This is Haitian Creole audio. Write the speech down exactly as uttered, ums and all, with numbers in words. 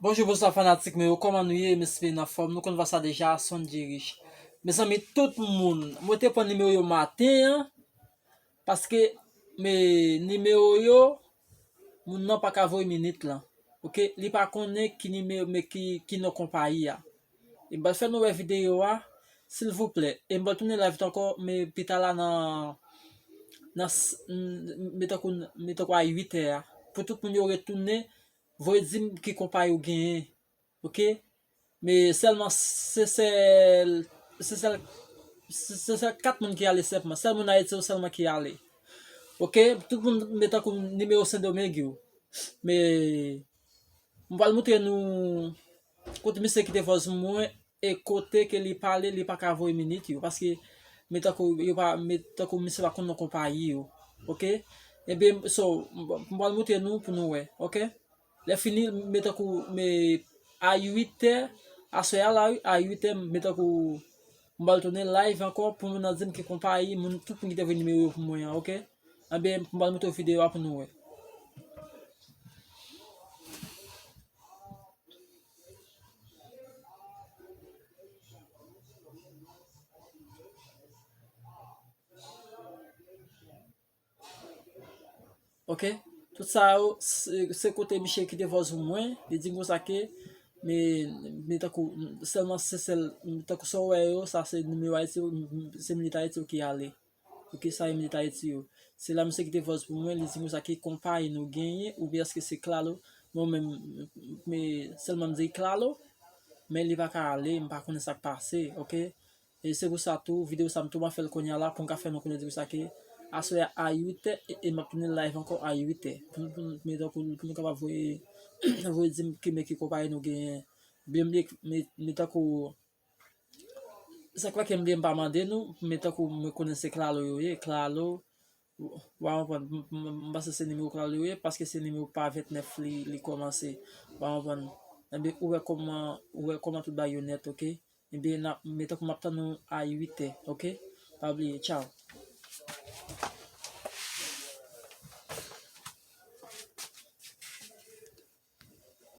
Bonjou, bonswa fanatik mwen yo, kòman nou ye? M espere n anfòm. Nou konn vwa sa deja, Sonjy Rich. Mezanmi, tout moun, mwen te pran nimewo yo maten an, paske men nimewo yo, moun nan pa ka voye minit lan. Oke, li pa konnen ki nimewo, men ki, ki non konpayi a. E m pral fè nou wè videyo a, silvouplè. E m pral tounen live ankò, men pita la nan, nan, s- m- men tankou, men tankou a uit è a. Pou tout moun yo retounen, voye di m ki konpayi ou genyen. Oke? Men sèlman se sèl, se sèl, se sèl kat moun ki ale sèlman. Sèl moun Ayiti yo sèlman ki ale. Oke? Tout moun men tankou nimewo Sendomeng yo. Men m pral montre nou kote misye kite vòz mwen e kote ke li pale, li pa ka voye minit yo. Paske men tankou yo pa, men tankou misye pa konn non konpayi yo. Oke? Ebyen, so, m m pral montre nou pou nou wè. Oke? Lè fini, men tankou, men a uit è, aswè a la, wi, a uit è, men tankou, m pral tounen live ankò pou moun nan di m ki konpayi, moun, tout moun ki te voye nimewo yo pou mwen an, oke? Anben, m pral montre w videyo a pou nou wè. Oke? Tout sa yo, se se kote misye kite vòz pou mwen. Li di m konsa ke, men, men tankou, sèlman se sèl, tankou sa w wè yo, sa se nimewo Ayiti yo, se minit Ayiti yo ki ale. Oke, sa e minit Ayiti yo. Se la misye kite vòz pou mwen, li di m konsa ki konpayi nou genyen, oubyen èske se Claro? Mwen menm, men sèlman m di Claro, men li pa ka ale, m pa konnen sa k pase, oke? E se pou sa tou, videyo sa m tou m ap fè l kounye a la pou m ka fè nou konnen di sa ke aswè a uit è, e, e m ap tounen live ankò a uit è. Pou, pou, men tankou, pou nou kapab voye, voye di m ki men ki konpayi nou genyen. Byen, men, men, men tankou, sa k fè ke m byen m pa mande nou, men tankou mwen konnen se Claro yo ye, Claro, w a konprann, m, m, m panse se nimewo Claro yo ye, paske se nimewo pa ventnèf li, li kòmanse, w a konprann. Ebyen, ou wè kòman, ou wè kòman tout bagay yo nèt, oke? Ebyen, n ap, men tankou m ap tann nou a uit è, oke? Pa bliye, tchaw.